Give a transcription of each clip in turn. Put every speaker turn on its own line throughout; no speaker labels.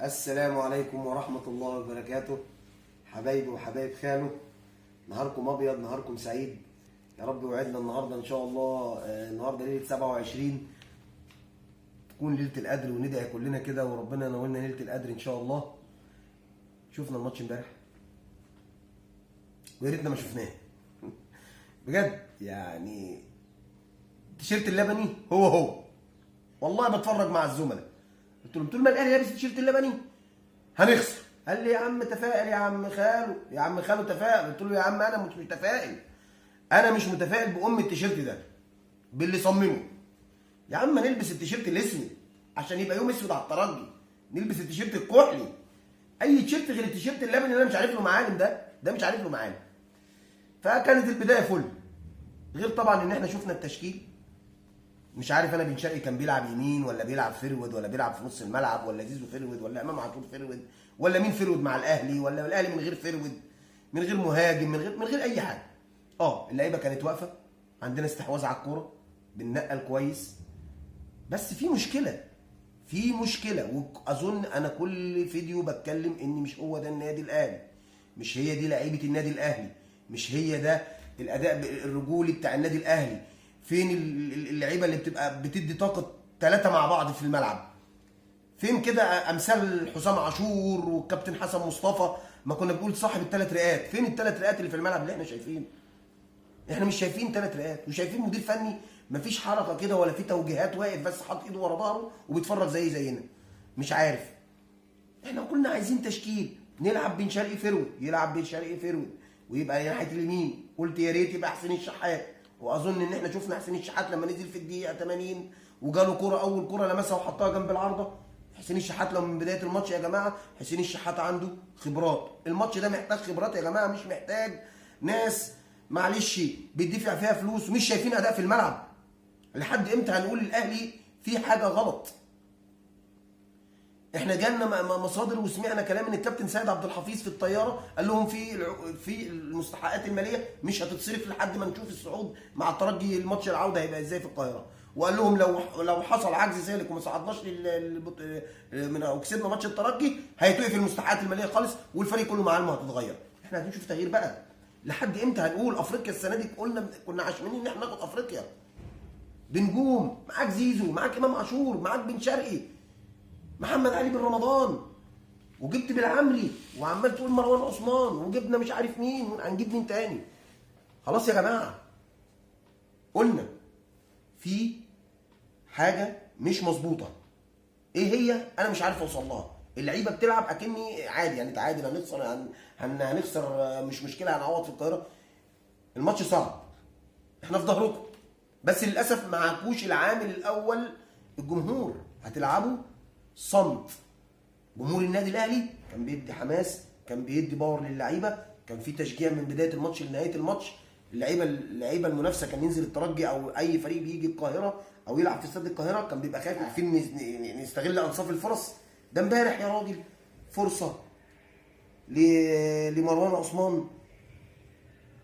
السلام عليكم ورحمة الله وبركاته. حبايبي وحبايب خاله، نهاركم أبيض، نهاركم سعيد يا رب. وعدنا النهاردة إن شاء الله، النهاردة ليلة 27 تكون ليلة القدر، وندعي كلنا كده وربنا ينولنا ليلة القدر إن شاء الله. شفنا الماتش امبارح ويا ريتنا ما شفناه بجد. يعني التيشيرت اللبني هو هو، والله بتفرج مع الزملاء قلت لهم طول ما الاهلي لابس التيشيرت اللبني هنخسر. قال لي يا عم تفائل يا عم خالو، يا عم خالو تفائل. قلت له يا عم انا مش متفائل، انا مش متفائل بام التيشيرت ده باللي صممه. يا عم نلبس التيشيرت الاسود عشان يبقى يوم اسود على الترجي، نلبس التيشيرت الكحلي، اي تيشيرت غير التيشيرت اللبني اللي انا مش عارف له معالم ده مش عارف له معالم. فكانت البداية فل، غير طبعا ان احنا شفنا التشكيل. مش عارف انا بن شرقي كان بيلعب يمين ولا بيلعب forward ولا بيلعب في نص الملعب، ولا زيزو forward ولا امام عاشور forward، ولا مين forward مع الاهلي، ولا الاهلي من غير forward، من غير مهاجم، من غير اي حاجة. اللعيبة كانت واقفة، عندنا استحواذ على الكورة، بننقل كويس، بس في مشكلة، في مشكلة. واظن انا كل فيديو بتكلم ان مش هو ده النادي الاهلي، مش هي دي لعيبة النادي الاهلي، مش هي ده الاداء الرجولي بتاع النادي الاهلي. فين اللعيبة اللي بتبقى بتدي طاقة ثلاثة مع بعض في الملعب؟ فين كده امثال حسام عاشور والكابتن حسن مصطفى؟ ما كنا بنقول صاحب الثلاث رئات، فين الثلاث رئات اللي في الملعب اللي احنا شايفينه؟ احنا مش شايفين ثلاث رئات، وشايفين مدير فني مفيش حركة كده ولا في توجيهات، واقف بس حاطط ايده ورا ظهره وبيتفرج زي زينا. مش عارف، احنا كنا عايزين تشكيل، نلعب بن شرقي forward، يلعب بن شرقي forward ويبقى ناحية اليمين. قلت يا ريت يبقى حسين الشحات، واظن ان احنا شفنا حسين الشحات لما نزل في الدقيقة 80 وجاله كرة، اول كرة لمسها وحطها جنب العارضة. حسين الشحات لو من بداية الماتش يا جماعة، حسين الشحات عنده خبرات. الماتش ده محتاج خبرات يا جماعة، مش محتاج ناس معلش بيدفع فيها فلوس ومش شايفين اداء في الملعب. لحد امتى هنقول الاهلي في حاجة غلط؟ احنا جالنا مصادر وسمعنا كلام ان الكابتن سيد عبد الحفيظ في الطيارة قال لهم في المستحقات المالية مش هتتصرف لحد ما نشوف الصعود مع الترجي، الماتش العودة هيبقى ازاي في القاهرة. وقال لهم لو حصل عجز سالك وما صعدناش من او كسبنا ماتش الترجي هيتوقف المستحقات المالية خالص والفريق كله معالمه هتتغير. احنا عايزين نشوف تغيير بقى. لحد امتى هنقول افريقيا السنة دي؟ قلنا كنا عشمانين ان احنا ناخد افريقيا بنجوم، معاك زيزو، معاك امام عاشور، معاك بن شرقي، محمد علي بن رمضان، وجبت بالعمري، وعمال تقول مروان عثمان، وجبنا مش عارف مين، هنجيب مين تاني؟ خلاص يا جماعة، قلنا في حاجة مش مظبوطة. ايه هي؟ انا مش عارف اوصل لها. اللعيبة بتلعب اكني عادي، يعني تعادل هنخسر، هنخسر مش مشكلة، هنعوض في القاهرة. الماتش صعب، احنا في ظهركم، بس للاسف معاكوش العامل الاول الجمهور. هتلعبوا صمت. جمهور النادي الاهلي كان بيدي حماس، كان بيدي power للعيبة، كان في تشجيع من بداية الماتش لنهاية الماتش. اللعيبة المنافسة كان ينزل الترجي او اي فريق بيجي القاهرة او يلعب في استاد القاهرة كان بيبقى خايف، عارفين نستغل انصاف الفرص. ده امبارح يا راجل فرصة لمروان عثمان.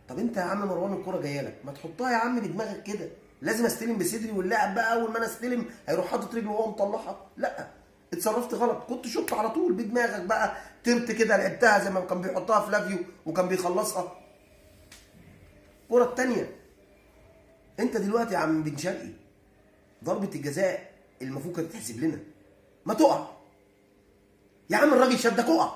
طب انت يا عم مروان الكره جاية لك، ما تحطها يا عم بدماغك كده. لازم استلم بصدري واللاعب بقى اول ما انا استلم هيروح حاطط رجله وهو مطلعها؟ لا، اتصرفت غلط، كنت شط على طول بدماغك بقى، طرت كده لعبتها زي ما كان بيحطها فلافيو وكان بيخلصها. الكره الثانية، انت دلوقتي يا عم بن شرقي ضربه الجزاء المفروض كانت تتحسب لنا، ما تقع يا عم، الراجل شدك اقع.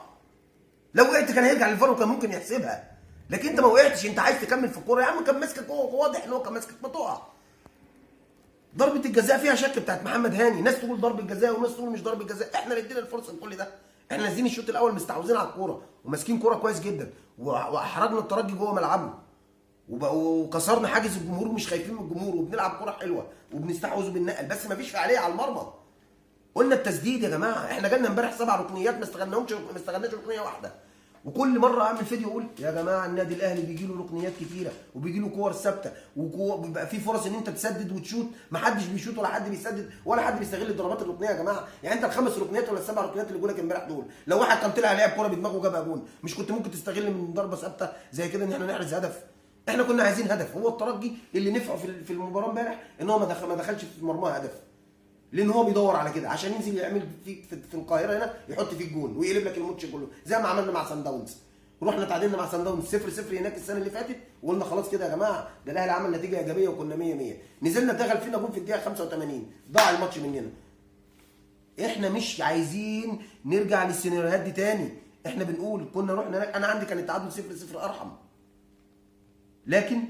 لو وقعت كان هيرجع للفار وكان ممكن يحسبها، لكن انت ما وقعتش، انت عايز تكمل في الكورة يا عم. كان ماسكك، هو واضح ان هو كان ماسكك، ما تقع. ضربه الجزاء فيها شك بتاعت محمد هاني، ناس تقول ضربه جزاء وناس تقول مش ضربه جزاء. احنا اللي ادينا الفرصة لكل ده. احنا نازلين الشوط الاول مستحوذين على الكورة وماسكين كورة كويس جدا، واحرجنا الترجي جوه ملعبه، وكسرنا حاجز الجمهور ومش خايفين من الجمهور، وبنلعب كورة حلوة وبنستحوذ وبننقل، بس مفيش فعالية على المرمى. قلنا التسديد يا جماعة، احنا جالنا امبارح 7 ركنيات ما استغلناهمش، ما استغلناش ركنيه واحدة. وكل مرة اعمل فيديو اقول يا جماعة النادي الاهلي بيجي له ركنيات كتيرة وبيجي له كور ثابتة وبيبقى في فرص ان انت تسدد وتشوت، ما حدش بيشوت ولا حد بيسدد ولا حد بيستغل الضربات الركنيه يا جماعة. يعني انت ال5 ركنيات ولا ال7 ركنيات اللي جولك امبارح دول، لو واحد كان طلع لعب كورة بدماغه وجابها جون، مش كنت ممكن تستغل من ضربه ثابتة زي كده ان احنا نحرز هدف؟ احنا كنا عايزين هدف. هو الترجي اللي نفعه في المباراة امبارح ان هو ما دخلش في مرماه هدف. لان هو بيدور على كده عشان ينزل يعمل في القاهرة هنا، يحط فيه الجون ويقلب لك الماتش كله زي ما عملنا مع سان داونز. رحنا تعادلنا مع سان داونز 0-0 هناك السنة اللي فاتت، وقلنا خلاص كده يا جماعة ده الاهلي عمل نتيجة ايجابية وكنا 100-100. نزلنا دخل فينا جون في الدقيقة 85، ضاع الماتش مننا. احنا مش عايزين نرجع للسيناريوهات دي تاني. احنا بنقول كنا رحنا هناك، انا عندي كان التعادل 0-0 ارحم. لكن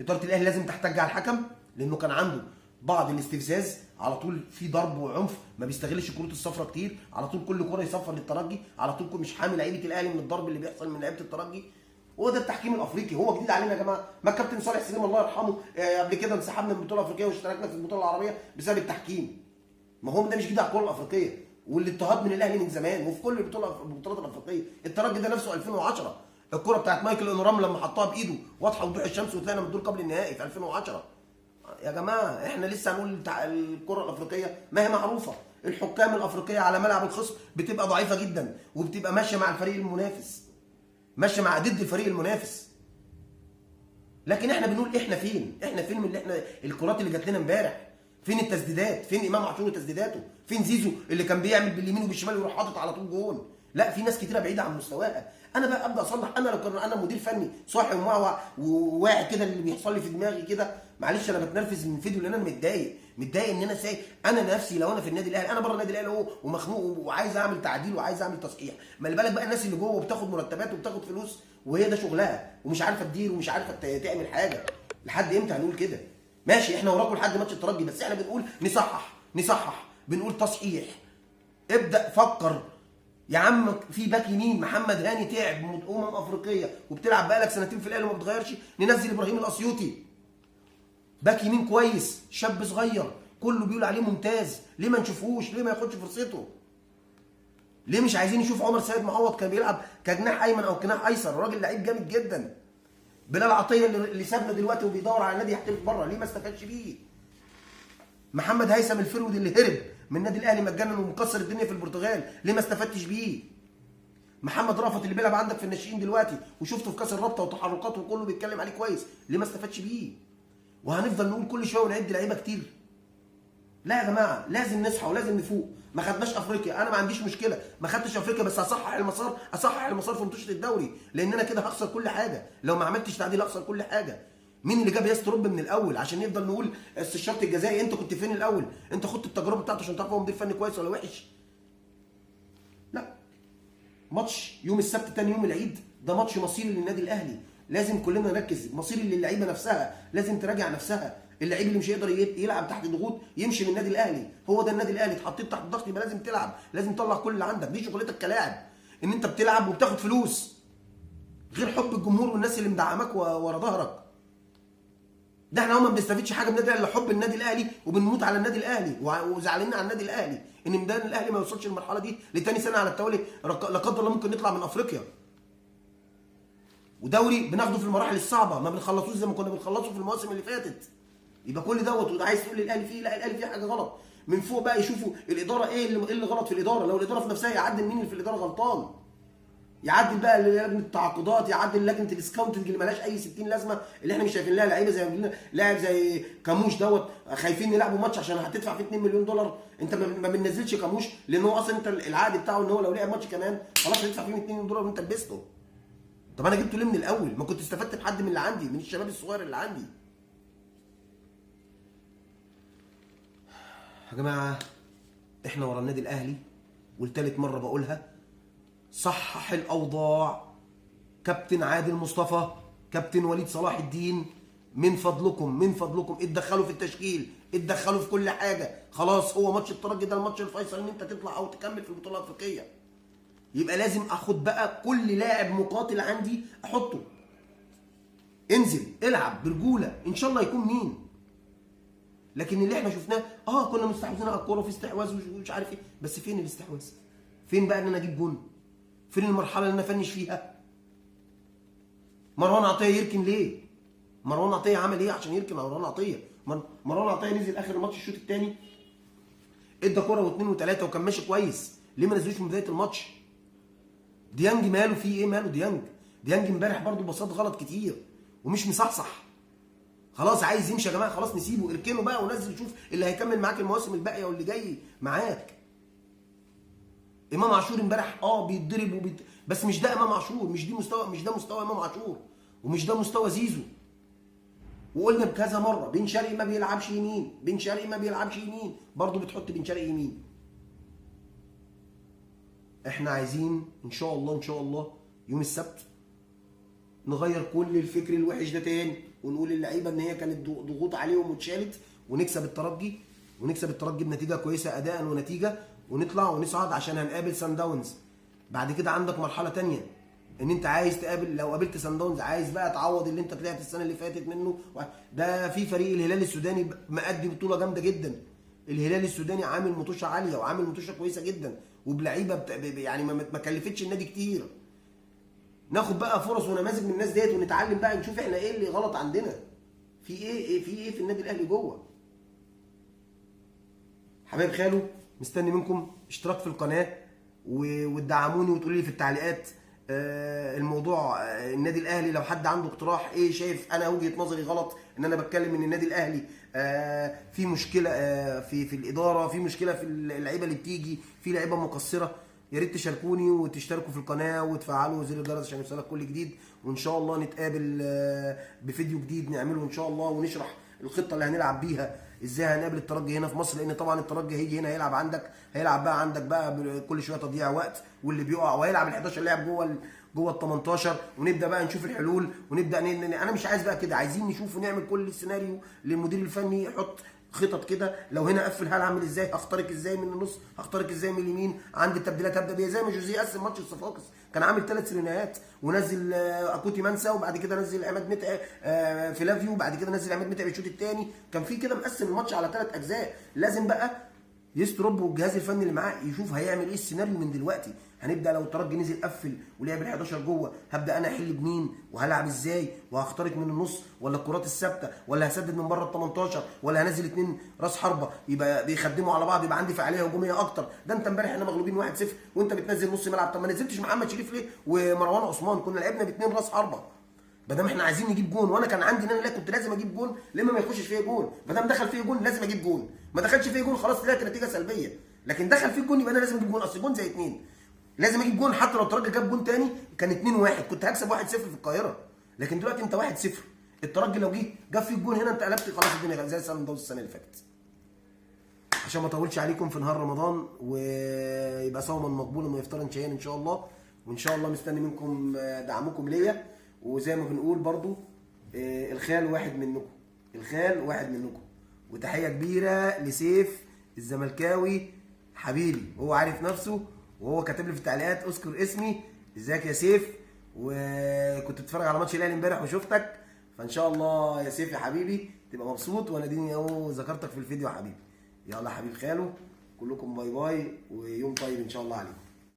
ادارة الاهلي لازم تحتج على الحكم، لانه كان عنده بعض الاستفزاز على طول، في ضرب وعنف، ما بيستغلش الكروت الصفراء كتير، على طول كل كره يصفر للترجي، على طول مش حامي لعيبة الاهلي من الضرب اللي بيحصل من لعيبة الترجي. هو ده التحكيم الافريقي، هو جديد علينا يا جماعة. ما الكابتن صالح سليم الله يرحمه قبل كده انسحبنا من البطولة الافريقية واشتركنا في البطولة العربية بسبب التحكيم. ما هو ده مش جديد على الكره الافريقية، والاضطهاد من الاهلي من زمان وفي كل البطولات الافريقية. الترجي ده نفسه 2010 الكره بتاعت مايكل انورام لما حطها بايده واضحة وضوح الشمس، وطلعنا من الدور قبل النهائي في 2010. يا جماعة احنا لسه هنقول الكره الافريقية ما هي معروفة، الحكام الافريقية على ملعب الخصم بتبقى ضعيفة جدا، وبتبقى ماشية مع الفريق المنافس، ماشية مع ضد الفريق المنافس. لكن احنا بنقول احنا فين؟ احنا فين من اللي احنا الكرات اللي جات لنا امبارح؟ فين التسديدات؟ فين امام عاشور وتسديداته؟ فين زيزو اللي كان بيعمل باليمين وبالشمال ويروح حاطط على طول جون؟ لا، في ناس كتيرة بعيدة عن مستواها. انا بقى ابدا اصلح. انا لو كان انا مدير فني صاحي وواعي كده اللي بيحصل لي في دماغي كده، معلش انا بتنرفز من فيديو لان انا متضايق ان انا ساي. انا نفسي لو انا في النادي الاهلي، انا بره النادي الاهلي اهو ومخنوق وعايز اعمل تعديل وعايز اعمل تصحيح. ما بالك بقى الناس اللي جوه وبتاخد مرتبات وبتاخد فلوس وهي ده شغلها ومش عارفه تدير ومش عارفه تعمل حاجة. لحد امتى هنقول كده؟ ماشي احنا وراكم لحد ماتش الترجي، بس احنا بنقول نصحح، بنقول تصحيح. ابدا فكر يا عم. في باك يمين محمد هاني تعب من افريقية وبتلعب بقالك سنتين في الاهلي وما بتغيرش، ننزل ابراهيم الاسيوطي باك يمين كويس، شاب صغير كله بيقول عليه ممتاز، ليه ما نشوفوش؟ ليه ما ياخدش فرصته؟ ليه مش عايزين نشوف عمر سيد معوض كان بيلعب كجناح ايمن او جناح ايسر؟ الراجل لعيب جامد جدا. بلال عطية اللي سابنا دلوقتي وبيدور على نادي يحترف بره، ليه ما استفادش بيه؟ محمد هيثم الفرود اللي هرب من النادي الاهلي مجانا ومكسر الدنيا في البرتغال، ليه ما استفدتش بيه؟ محمد رأفت اللي بيلعب عندك في الناشئين دلوقتي وشفته في كاس الرابطة وتحركاته وكله بيتكلم عليه كويس، ليه ما استفادش بيه؟ وهنفضل نقول كل شوية ونعد لعيبة كتير. لا يا جماعة، لازم نصحى ولازم نفوق. ما خدناش افريقيا، انا ما عنديش مشكلة ما خدتش افريقيا، بس اصحح المسار، اصحح المسار في ماتشات الدوري، لان انا كده هخسر كل حاجة لو ما عملتش تعديل، هخسر كل حاجة. مين اللي جاب ياس تروب من الاول عشان نفضل نقول الشرط الجزائي؟ انت كنت فين الاول؟ انت خدت التجربة بتاعته عشان تعرف هو مدير فني كويس ولا وحش؟ لا، ماتش يوم السبت تاني يوم العيد ده ماتش مصيري للنادي الاهلي، لازم كلنا نركز. مصيري للعيبة نفسها، لازم تراجع نفسها. اللعيب اللي مش هيقدر يلعب تحت ضغوط يمشي من النادي الاهلي. هو ده النادي الاهلي، اتحطيت تحت ضغط يبقى لازم تلعب، لازم تطلع كل اللي عندك. دي شغلتك كلاعب، ان انت بتلعب وبتاخد فلوس، غير حب الجمهور والناس اللي مدعماك ورا ظهرك. ده احنا ما بنستفيدش حاجة من النادي الاهلي، حب النادي الاهلي وبنموت على النادي الاهلي وزعلانين على النادي الاهلي ان ميدان الاهلي ما يوصلش للمرحلة دي لتاني سنة على التوالي، لا قدر الله ممكن نطلع من افريقيا. ودوري بناخده في المراحل الصعبة، ما بنخلصوش زي ما كنا بنخلصه في المواسم اللي فاتت. يبقى كل دوت وده عايز تقول للاهلي فيه؟ لا، الاهلي فيه حاجة غلط. من فوق بقى يشوفوا الادارة ايه اللي غلط في الادارة. لو الادارة في نفسها يعدل مين اللي في الادارة غلطان، يعدل بقى لجنة التعاقدات، يعدل لجنة ال scouting اللي مالهاش اي 60 لازمه، اللي احنا مش شايفين لها لعيبة زي لاعب زي كاموش دوت، خايفين نلعبه ماتش عشان هتدفع فيه 2 مليون دولار. انت ما بننزلش كاموش لان هو اصلا انت العقد بتاعه ان هو لو لعب ماتش كمان خلاص هتدفع فيه 2 مليون دولار وانت لبسته. طب انا جبته ليه من الاول؟ ما كنت استفدت بحد من اللي عندي، من الشباب الصغير اللي عندي. يا جماعة احنا ورا النادي الاهلي، والتالت مرة بقولها، صحح الاوضاع. كابتن عادل مصطفى، كابتن وليد صلاح الدين، من فضلكم من فضلكم اتدخلوا في التشكيل، اتدخلوا في كل حاجة. خلاص هو ماتش الترجي ده الماتش الفيصل ان انت تطلع او تكمل في البطولة الافريقية. يبقى لازم اخد بقى كل لاعب مقاتل عندي احطه، انزل العب برجوله ان شاء الله يكون مين. لكن اللي احنا شفناه كنا مستحوذين على الكورة وفي استحواذ ومش عارف ايه، بس فين الاستحواذ؟ فين بقى ان انا اجيب جون؟ فين المرحلة اللي انا افنش فيها؟ مروان عطية يركن ليه؟ مروان عطية عمل ايه عشان يركن مروان عطية؟ مروان عطية نزل اخر الماتش الشوط الثاني ادى كورة واثنين وثلاثة وكان ماشي كويس، ليه ما نزلوش من بداية الماتش؟ ديانج ماله فيه ايه؟ ماله ديانج؟ ديانج امبارح برضه باصات غلط كتير ومش مصحصح. خلاص عايز يمشي يا جماعة، خلاص نسيبه، اركنه بقى ونزل شوف اللي هيكمل معاك المواسم الباقية واللي جاي معاك. امام عاشور امبارح بيتضرب بس مش ده امام عاشور، مش دي مستوى، مش ده مستوى امام عاشور، ومش ده مستوى زيزو. وقلنا بكذا مرة بن شرقي ما بيلعبش يمين، بن شرقي ما بيلعبش يمين، برضه بتحط بن شرقي يمين. احنا عايزين ان شاء الله ان شاء الله يوم السبت نغير كل الفكر الوحش ده تاني، ونقول للعيبة ان هي كانت ضغوط عليهم واتشالت، ونكسب الترجي، ونكسب الترجي بنتيجة كويسة اداء ونتيجة، ونطلع ونصعد عشان هنقابل سان داونز. بعد كده عندك مرحلة تانية ان انت عايز تقابل، لو قابلت سان داونز عايز بقى تعوض اللي انت طلعت السنة اللي فاتت منه. ده في فريق الهلال السوداني مأدي بطوله جامدة جدا، الهلال السوداني عامل مطوشه عالية وعامل مطوشه كويسة جدا، وبلعيبه يعني ما كلفتش النادي كتير. ناخد بقى فرص ونماذج من الناس ديت ونتعلم بقى، نشوف احنا ايه اللي غلط عندنا، في ايه، في ايه في النادي الاهلي جوه. حبايب خالو، مستني منكم اشتراك في القناة وتدعموني وتقولوا لي في التعليقات الموضوع النادي الاهلي، لو حد عنده اقتراح ايه، شايف انا وجهه نظري غلط ان انا بتكلم ان النادي الاهلي في مشكلة في الادارة، في مشكلة في اللعيبة اللي بتيجي، في لعيبة مقصرة، يا ريت تشاركوني وتشتركوا في القناة وتفعلوا زر الجرس عشان يوصلك كل جديد. وان شاء الله نتقابل بفيديو جديد نعمله ان شاء الله، ونشرح الخطة اللي هنلعب بيها، ازاي هنقابل الترجي هنا في مصر، لان طبعا الترجي هيجي هنا هيلعب عندك، هيلعب بقى عندك بقى كل شوية تضييع وقت واللي بيقع، وهيلعب ال 11 لاعب جوه ال 18، ونبدا بقى نشوف الحلول ونبدا انا مش عايز بقى كده، عايزين نشوف ونعمل كل السيناريو للمدير الفني يحط خطط كده، لو هنا قفل هعمل ازاي، هخترق ازاي من النص، هخترق ازاي من اليمين، عندي التبديلات هبدا بيها، زي ما جوزيه قسم ماتش الصفاقس كان عامل 3 سيناريوهات، ونزل اكوتي منسى، وبعد كده نزل عماد متعب فلافيو، وبعد كده نزل عماد متعب الشوط الثاني، كان في كده مقسم الماتش على 3 اجزاء. لازم بقى يسترب والجهاز الفني اللي معاه يشوف هيعمل ايه السيناريو من دلوقتي. هنبدا لو الترجي نزل قفل ولعب ال 11 جوه، هبدا انا احل بمين وهلعب ازاي، وهخترق من النص ولا الكرات الثابتة، ولا هسدد من بره ال 18، ولا هنزل 2 راس حربه يبقى بيخدموا على بعض، يبقى عندي فعالية هجومية اكتر. ده انت امبارح احنا مغلوبين 1-0 وانت بتنزل نص ملعب، طب ما نزلتش محمد شريف ليه ومروان عثمان؟ كنا لعبنا ب2 راس حربه، ما دام احنا عايزين نجيب جون، وانا كان عندي ان انا كنت لازم اجيب جون، لما ما يخشش فيا جون، ما دام دخل فيا جون لازم اجيب جون، ما دخلش فيا جون خلاص طلعت نتيجة سلبية، لكن دخل فيه جون يبقى انا لازم اجيب جون، اصل جون زي 2 لازم اجيب جون، حتى لو الترجي جاب جون تاني كان 2-1 كنت هكسب 1-0 في القاهرة، لكن دلوقتي انت 1-0، الترجي لو جه جاب فيه جون هنا انت قلبت خلاص الدنيا زي سان داونز السنة اللي فاتت. عشان ما اطولش عليكم في نهار رمضان، ويبقى صوما مقبولا وافطارا شهيا ان شاء الله، وان شاء الله مستني منكم دعمكم ليا، وزي ما بنقول برضو الخال واحد منكم، الخال واحد منكم. وتحية كبيرة لسيف الزملكاوي حبيبي، هو عارف نفسه وهو كاتب لي في التعليقات اذكر اسمي. ازيك يا سيف؟ وكنت بتتفرج على ماتش الاهلي امبارح وشفتك، فان شاء الله يا سيف يا حبيبي تبقى مبسوط، وانا ديني اهو ذكرتك في الفيديو يا حبيبي. يلا يا حبيب خالو، كلكم bye bye، ويوم طيب ان شاء الله عليكم.